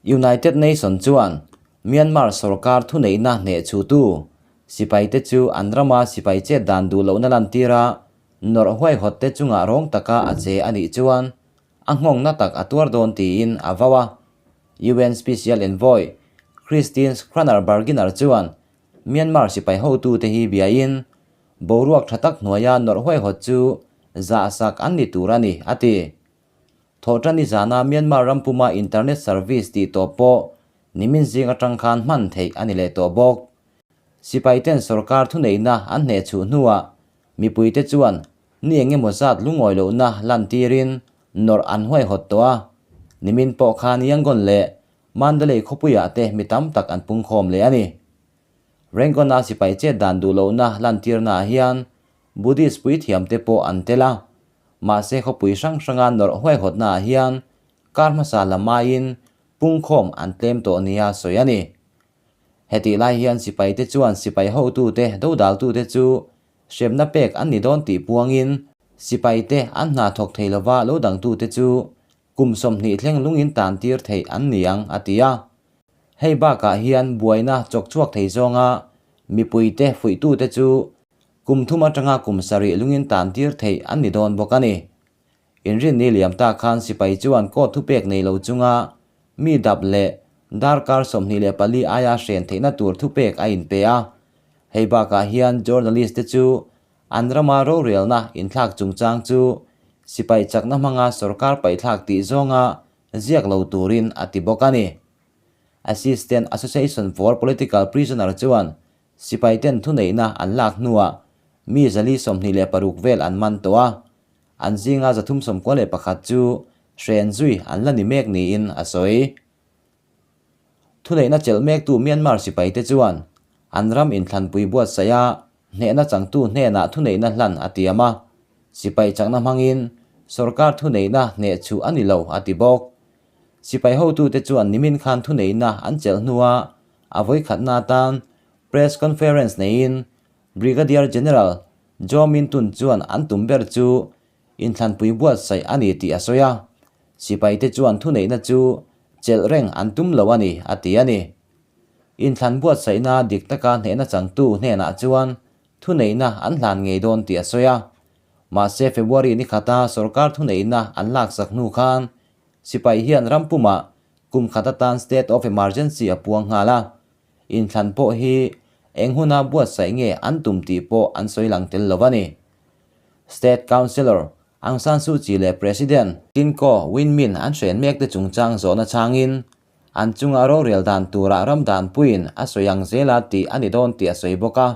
United Nation chuan Myanmar sorkar thuneihna hneh chhutu sipaite chu an rama sipai chet dan duh lohna lantira nawrh huaihawtte chungah rawng taka a che a nih chuan a nghawngna tak a tuar dawn tiin a vau a. UN Special Envoy Christine Schraner Burgener chuan Myanmar sipai hotute hi biain boruak tha tak hnuaia nawrh huaihawt chu zahsak an ni tur a ni, a ti. Thawhṭani zana Myanmar ram puma internet service tih tawp pawh nimin zing aṭang khan hman theih a ni leh tawh bawk. Sipaiten sorkar thuneihna an hnehchhuh hnuah mipuite chuan ni eng emaw zat lungawi lohna lantirin nawrh an huaihawt tawh a, nimin pawh khan Yangon leh Mandalay khawpuiah te mi tam tak an pungkhawm leh a ni. Rangoon-a sipai chet dan duh lohna lantirnaah hian Buddhist puithiamte pawh an tel a, mahse khawpui hrang hranga nawrh huaihawtnaah hian kar hmasa lam aiin pungkhawm an tlem tawh nia sawi a ni. Hetih lai hian sipaite chuan sipai hotute dodaltute chu hremna pek an ni dawn tih puangin sipaite an hna thawk thei lova lo dangtute chu kum 20 thleng lungin tan tir theih an ni ang a ti a. Hei bakah hian buaina chawk chhuak thei zawnga mipuite fuihtute chu kum thum atanga kum 7 lungin tan tir theih an ni dawn bawk a ni. Inrinni liam ta khan sipai chuan court thupek nei lo chunga mi dap leh darkar 24 aia hren theihna tur thupek a inpe a. Hei bakah hian journalist te chu an rama rorelna inthlak chungchang chu sipai chakna hmanga sorkar paihthlak tih zawnga ziak lo turin a ti bawk a ni. Assistant Association for Political Prisoner chuan sipaiten thuneihna an lak hnuah mi 426 vel an man tawh a, an zinga 391 chu hren zui an la ni mek niin a sawi. Thuneihna chelh mektu Myanmar sipaite chuan an ram inthlanpui buatsaih a, hnehna changtu hnenah thuneihna hlan a tiam a, sipai chakna hmangin sorkar thuneihna hneh chhuh a ni lo a ti bawk. Sipai hotute chuan nimin khan thuneihna an chelh hnua a vawikhatna atan press conference neiin Brigadier General Zaw Min Tun chuan an tum ber chu inthlanpui buatsaih a ni tih a sawi a, sipaite chuan thuneihna chu chelh reng an tum lo a ni, a ti a ni. Inthlan buatsaihna dik taka hnehna changtu hnenah chuan thuneihna an hlan ngei dawn tih a sawi a. Mahse February ni khata sorkar thuneihna an laksak hnu khan sipai hian ram pumah kum khat atan state of emergency a puang nghal a. Inthlan pawh hi eng huna buatsaih nge an tum tih pawh an sawi lang tel lo a ni. State Councillor Aung San Suu Kyi leh President Tin Ko Win Myint an hren mek te chungchang zawhna changin an chunga rorel dan turah ram danpuiin a sawi ang zela tih a ni dawn tih a sawi bawk a.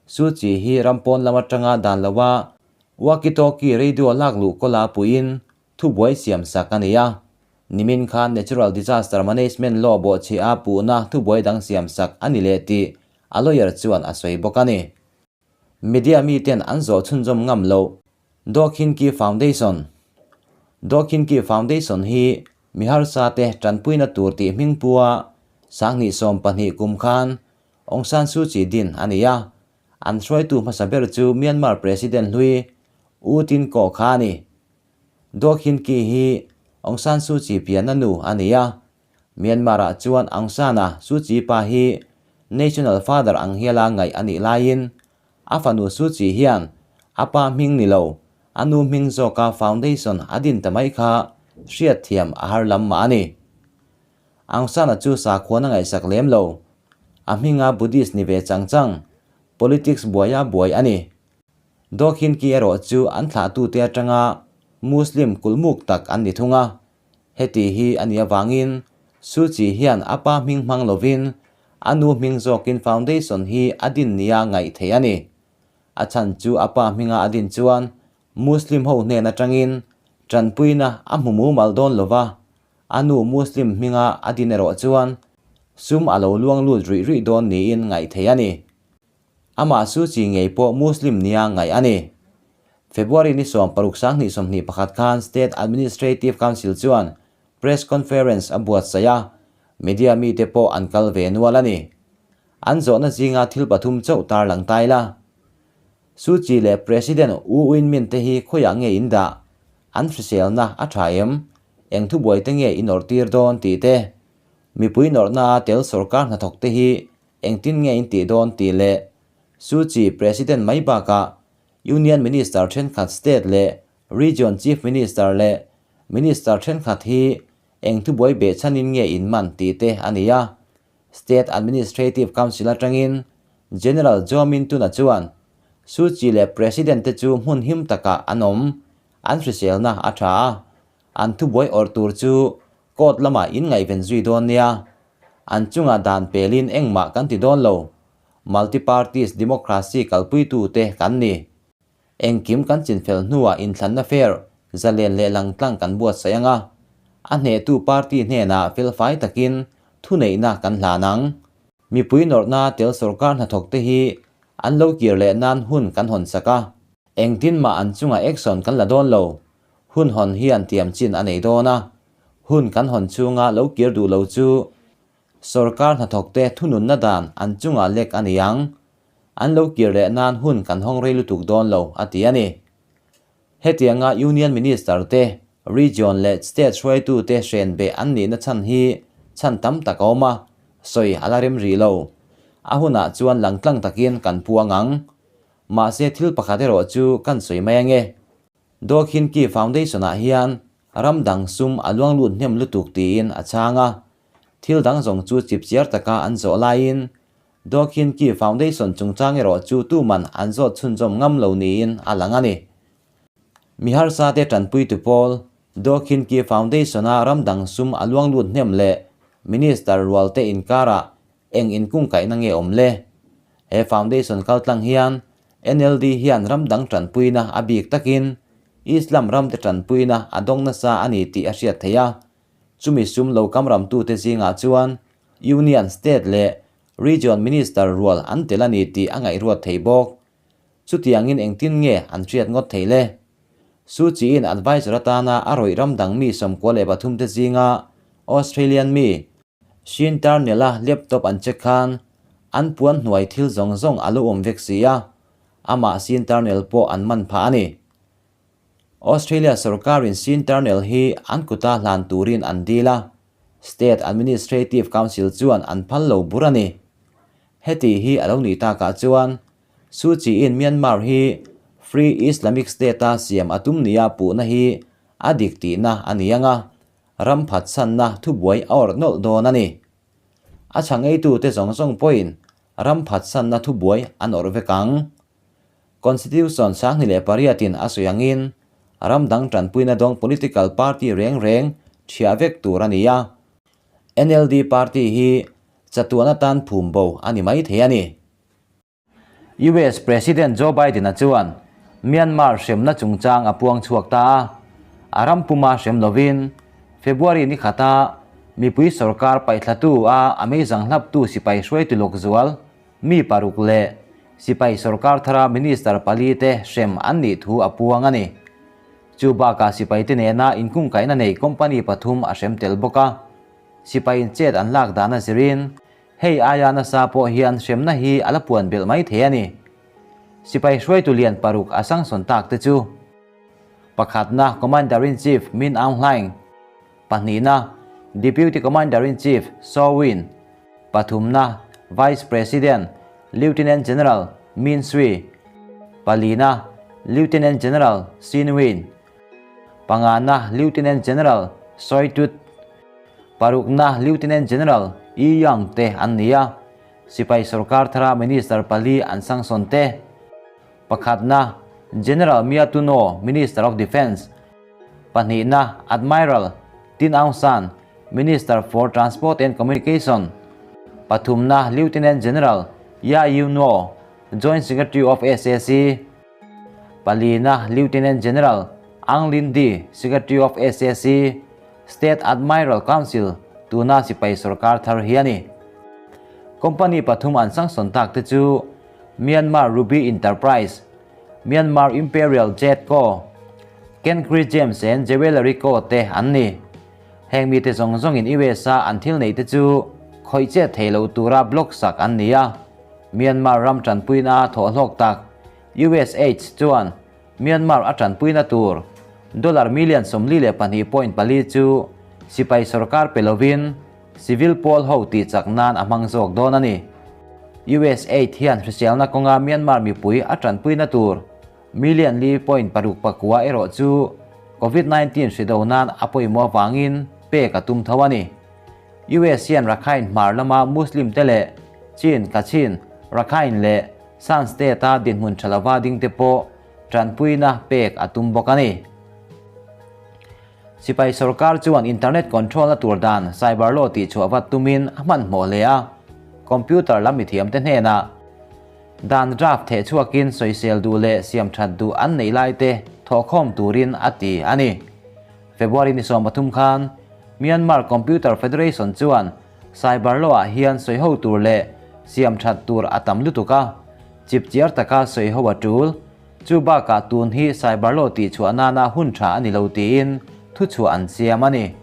Suu Kyi hi ram pawn lam atanga dan loa walkie-talkie radio lak luh kawla puiin thubuai siam sak a ni a. Nimin khan Natural Disaster Management Law bawhchhiah a puhna thubuai dang siam sak a ni leh tih a lawyer chuan a sawi bawk a ni. Media miten an zawh chhunzawm ngam loh Daw Khin Kyi Foundation Daw Khin Kyi Foundation hi mi harsa te tanpuina tur tih hming pua 2012 kum khan Aung San Suu Kyi din a ni a. An hruaitu hmasa ber chu Myanmar President hlui U Tin Ko kha a ni. Daw Khin Kyi hi Aung San Suu Kyi pianna nu a ni a. Myanmar-ah chuan Aung San-a Suu Kyi pa hi National Father ang hiala ngaih a nih laiin a fanu Suu Kyi hian a pa hming ni lo, a nu hming zawka foundation a din ta mai kha hriatthiam a har lam mah a ni. Aung San-a chu sakhuan a ngaihsak lem lo. A hminga Buddhist ni ve chang chang, politics buaia buai a ni. Daw Khin Kyi erawh chu an thlahtute atanga Muslim kulhmuk tak an ni thung a. Heti hi a nih avangin Suu Kyi hian a pa hming hmang lovin a nu hming zawkin foundation hi a din nia ngaih theih a ni. A chhan chu a pa hminga a din chuan Muslim ho hnen atangin tanpuina a hmu mumal dawn lova, a nu Muslim hminga a din erawh chuan sum a lo luang lut ruih ruih dawn niin ngaih theih a ni. Amah Suu Kyi ngei pawh Muslim nia ngaih a ni. February ni 16 2021 khan State Administrative Council chuan press conference a buatsaih a, media mite pawh an kal ve nual a ni. An zawhna zinga thil pathum chauh tarlang tai la. Suu Kyi leh President U Win Myint te hi khawiah nge in dah? An hriselna a tha em? Eng thubuai te nge in awrh tir dawn tih te? Mipui nawrhnaa tel sorkar hnathawkte hi engtin nge in tih dawn tih leh Suu Kyi President mai bakah Union Minister thenkhat State leh Region Chief Minister leh Minister thenkhat hi eng thubuai behchhanin nge in man tih te a ni a. State Administrative Council atangin General Joe Min Tun-a chuan Suu Kyi leh President te chu hmun him takah an awm, an hriselna a tha a, an thubuai awrh tur chu court lamah in ngaihven zui dawn nia. An chungah dan pelin engmah kan ti dawn lo. Multi-parties democracy kalpuitute kan ni. Engkim kan chinfel hnuah inthlanna fair, zalen leh langtlang kan buatsaih ang a, a hnehtu party hnenah felfai takin thuneihna kan hlan ang. Mipui nawrhna tel sorkar hnathawkte hi an lo kir leh nan hun kan hawn sak a. Engtin mah an chungah action kan la dawn lo. Hun hawn hian tiam chin a nei dawn a, hun kan hawn chhunga lo kir duh lo chu sorkar hnathawkte thununna dan an chungah lek a ni ang. An lo kir leh nan hun kan hawng rei lutuk dawn lo, a ti a ni. Hetianga Union Minister te, Region leh State hruaitute hren beh an nihna chhan hi chhan tam tak a awm a, sawi a la rem rih lo. A hunah chuan langtlang takin kan puang ang. Mahse thil pakhat erawh chu kan sawi mai ange. Daw Khin Kyi Foundation-ah hian ram dang sum a luang lut hnem lutuk tiin a chhang a, thil dang zawng chu chipchiar taka an zawh laiin Daw Khin Kyi Foundation chungchang erawh chu tuman an zawt chhunzawm ngam lo niin a lang a ni. Mi harsate tanpuitu pawl Daw Khin Kyi Foundation-a ram dang sum a luang lut hnem leh Minister rualte inkarah eng inkungkaihna nge awm le? He foundation kaltlang hian NLD hian ram dang tanpuina a bik takin Islam ramte tanpuina a dawng nasa a ni tih a hriat theih a. Chumi sum lo kam ramtute zingah chuan Union, State leh Region Minister rual an tel a ni tih a ngaihruat thei bawk. Chutiangin engtin nge an hriat ngawt thei le? Suu Kyi-in advisor atana a rawih ram dang mi 93 te zinga Australian mi Sean Turnell-a laptop an check khan an puan hnuai thil zawng zawng a lo awm vek si a, amah Sean Turnell pawh an man phah a ni. Australia sorkarin Sean Turnell hi an kuta hlan turin an dil a, State Administrative Council chuan an phal lo bur a ni. Heti hi a lo nih takah chuan Suu Kyi-in Myanmar hi Free Islamic State-a siam a tum nia puhna hi a dik tihna a ni ang a, ram phatsanna thubuai a awrh nawlh dawn a ni. A chhang eitute zawng zawng pawhin ram phatsanna thubuai an awrh vek ang. Constitution 2008 in a sawi angin ram dang tanpuina dawng political party reng reng thiah vek tur a ni a. NLD party hi chatuan atan phum bo a ni mai thei a ni. US President Joe Biden-a chuan Myanmar hremna chungchang a puang chhuak ta a, a ram puma hrem lovin February ni khata mipui sorkar paihthlatu a a meizang hlaptu sipai hruaitu lawk zual Mi paruk leh sipai sorkar thara minister pali te hrem an nih thu a puang a ni. Chu bakah sipai te nena inkungkaihna nei company pathum a hrem tel bawk a. Sipai in chet an lak dan a zirin hei aia nasa pawh hian hremna hi a la puan belh mai thei a ni. Sipai hruaitu lian paruk a sangsawn tak te chu pakhatna Commander-in-Chief Min Aung Hlaing, pahnihna Deputy Commander-in-Chief Saw Win, Pathumna, Vice President, Lieutenant General Min Sui, Palina, Lieutenant General Sin Win, Pangana, Lieutenant General Soi Tut, Parukna, Lieutenant General Yi Yang te an ni a, sipai sorkar thara Minister pali an sangsawn te. Pakhatna, General Mya Tun Aw, Minister of Defence, Pahnihna, Admiral Tin Aung San, Minister for Transport and Communication, Pathumna, Lieutenant General Ya Yu Naw, Joint Secretary of sac, Palina, Lieutenant General Aung Lin Di, Secretary of sac, State Admiral Council, tuna sipai sorkar thar hi a ni. Company pathum an sangsawn tak te chu Myanmar Ruby Enterprise, Myanmar Imperial Jade Co, Kenkri Gems and Jewellery Co te an ni. Heng mite zawng zawngin US-a an thil neihte chu khawih chet thei lo tura block sak an ni a. Myanmar ram tanpuina thawhhlawk tak USAID chuan Myanmar a tanpuina tur dollar million 42.4 chu sipai sorkar pe lovin Civil pawl ho tih chak nan a hmang zawk dawn a ni. USAID hian hriselna kawnga Myanmar mipui a tanpuina tur million li point paruk pakua erawh chu Covid 19 hri do nan a pawimawh avangin pek a tum tho a ni. US hian Rakhine hmar lama Muslim te leh Chin, Kachin, Rakhine leh Shan State-a dinhmun tha lova ding te pawh tanpuina pek a tum bawk a ni. Sipai sorkar chuan internet control-na tur dan cyber law tihchhuah vat tumin a hmanhmawh hle a, computer lam mithiamte hnenah dan draft theh chhuakin sawisel duh leh siam that duh an neih laite thawhkhawm turin a ti a ni. February ni 13 khan Myanmar Computer Federation chuan cyber law-ah hian sawiho tur leh siam that tur a tam lutuk a, chipchiar taka sawiho a tul. Chu bakah tun hi cyber law tihchhuah nana hun tha a ni lo tiin thuchhuah an siam a ni.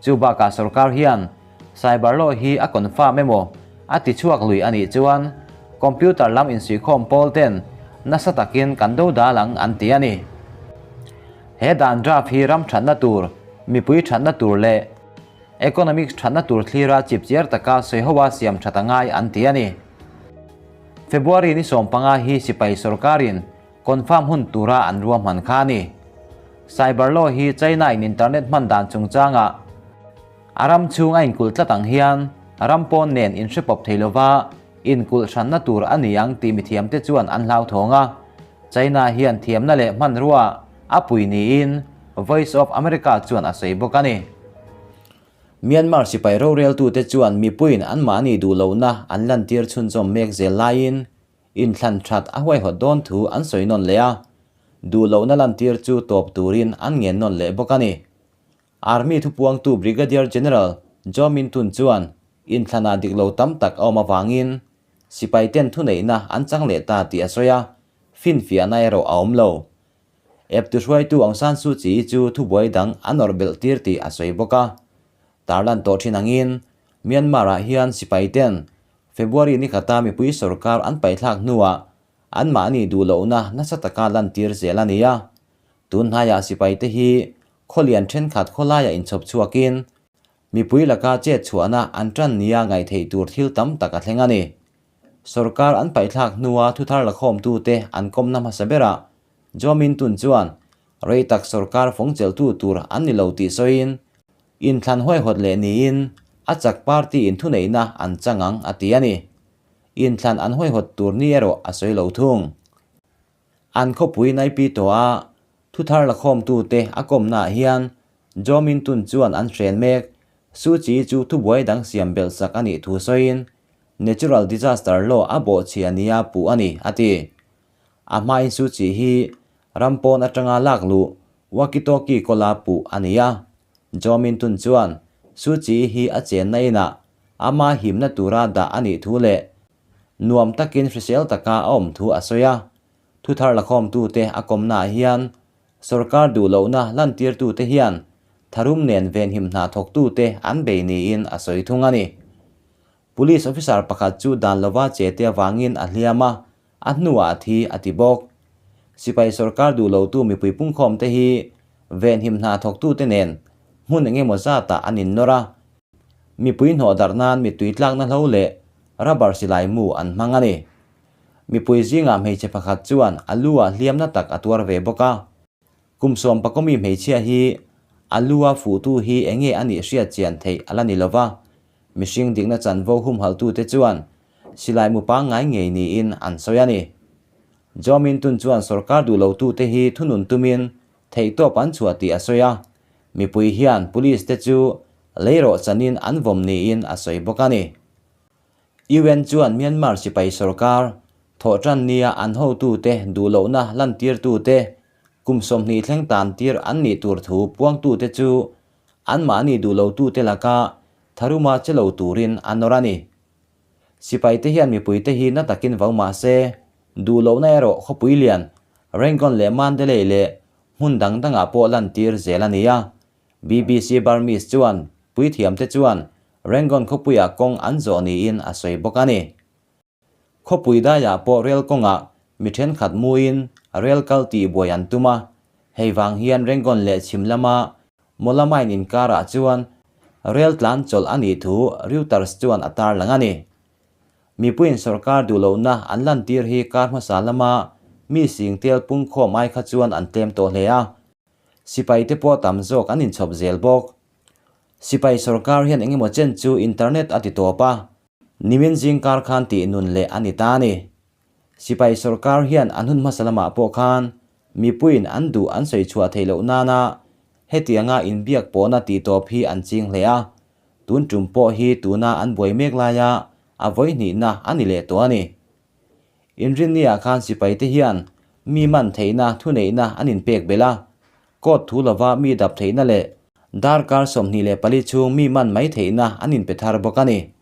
Chu bakah sorkar hian cyber law hi a confirm emaw a tichhuak lui a nih chuan computer lam insuihkhawm pawl ten nasa takin kan do dal ang an ti a ni. He dan draft hi ram thatna tur, mipui thatna tur leh economics thatna tur thlira chipchiar taka sawihoa siam that a ngai an ti a ni. February ni 15 hi sipai sorkarin confirm hun tura an ruahman kha a ni. Cyber law hi China in internet hman dan chungchangah a ram chhung a inkulh tlat ang hian ram pawn nen inhre pawp thei lova inkulh hranna tur a ni ang tih mithiamte chuan an hlauthawng a. China hian thiamna leh hmanrua a pui niin Voice of America chuan a sawi bawk a ni. Myanmar sipai roreltute chuan mipuiin anmahni duh lohna an lantir chhunzawm mek zel laiin inthlan that a huaihawt dawn thu an sawi nawn leh a, duh lohna lantir chu tawp turin an ngen nawn leh bawk a ni. Army thupuangtu Brigadier General Zaw Min Tun chuan inthlanah dik lo tam tak a awm avangin sipaiten thuneihna an chang leh ta tih a sawi a, finfiahna erawh a awm lo. Eptu hruaitu Aung San Suu Kyi chu thubuai dang an awrh belh tir tih a sawi bawk a. Tarlan tawh thin angin Myanmar-ah hian sipai ten February ni khata mipui sorkar an paihthlak hnuah anmahni duh lohna nasa taka lantir zel a ni a. Tun hnaiah sipai te hi khawlian thenkhat khawlaiah inchhawp chhuakin mipui laka chet chhuahna an tan nia ngaihtheih tur thil tam tak a thleng a ni. Sorkar an paihthlak hnua thuthar lakhawmtute an kawmna hmasa berah Zaw Min Tun chuan rei tak sorkar fawngcheltu tur an ni lo tih sawiin inthlan huaihawt leh niin a chak party in thuneihna an chang ang a ti a ni. Inthlan an huaihawt tur ni erawh a sawi lo thung. An khawpui Naipi tawha thuthar lakhawmtute a kawmnaah hian Zaw Min Tun chuan an hren mek Suu Kyi chu thubuai dang siam belh sak a nih thu sawiin Natural disaster law a bawhchhia nia puh a ni, a ti. A hmain Suu Kyi hi ram pawn atanga lak luh walkie-talkie kawla puh a ni a. Zaw Min Tun chuan Suu Kyi hi a chenna inah ama himna tura dah a nih thu leh nuam takin hrisel taka a awm thu a sawi a. Thuthar lakhawmtute a kawmnaah hian sorkar duh lohna lantirtute hian tharum nen venhim hna thawktute an bei niin a sawi thung a ni. Police officer pakhat chu dan lova che te avangin a hliam a, a hnuah a thi a ti bawk. Sipai sorkar duh lotu mipui pungkhawm te hi venhim hna thawktute nen hmun eng emaw zatah an innawr a, mipui hnawh darh nan mittui tlakna hlo leh rubber silai mu an hmang a ni. Mipui zingah hmeichhe pakhat chuan a lu ah hliamna tak a tuar ve bawk a. Kum sawm pakawmi hmeichhia hi a lu a fuhtu hi enge a nih hriat chian theih a la ni lova, Mihring dikna chanvo humhaltute chuan silai mu pangngai ngei niin an sawi a ni. Zaw Min Tun chuan sorkar duh lotute hi thunun tumin theihtawp an chhuah tih a sawi a, mipui hian police te chu leirawh chanin an vawm niin a sawi bawk a ni. UN chuan Myanmar sipai sorkar thawhtan nia an hotute duh lohna lantirtute kum 20 thleng tan tir an nih tur thu puangtute chu Anmahni duh lotute laka tharuma che lo turin a nawr a ni. Sipaite hian mipuite hi na takin vau mah se, duh lohna erawh khawpui lian, Rangoon leh Mandalay leh hmun dang dangah pawh lantir zel a ni a. BBC Burmese chuan puithiamte chuan Rangoon khawpuiah kawng an zawh niin a sawi bawk a ni. Khawpui daiah pawh rel kawngah mi thenkhat muin rel kal tih buai an tum a, hei vang hian Rangoon leh chhim lama Mawlamine inkarah chuan Rel tlan chawlh a nih thu Reuters chuan a tarlang a ni. Mipuiin sorkar duh lohna an lantir hi kar hmasa lama mi sing tel pungkhawm ai kha chuan an tlem tawh hle a, sipaite pawh tam zawk an inchhawp zel bawk. Sipai sorkar hian engemaw chen chu internet a ti tawp a, nimin zingkar khan tih nun leh a ni ta a ni. Sipai sorkar hian an hun hmasa lamah pawh khan mipuiin an duh an sawi chhuah theih loh nana hetianga inbiak pawhna tih tawp hi an ching hle a, tun tum pawh hi tuna an buai mek laia a vawihnihna a ni leh tawh a ni. Inrinniah khan sipaite hian mi man theihna thuneihna an inpek belh a, court thu lova mi dap theihna leh darkar 24 chhung mi man mai theihna an inpe thar bawk a ni.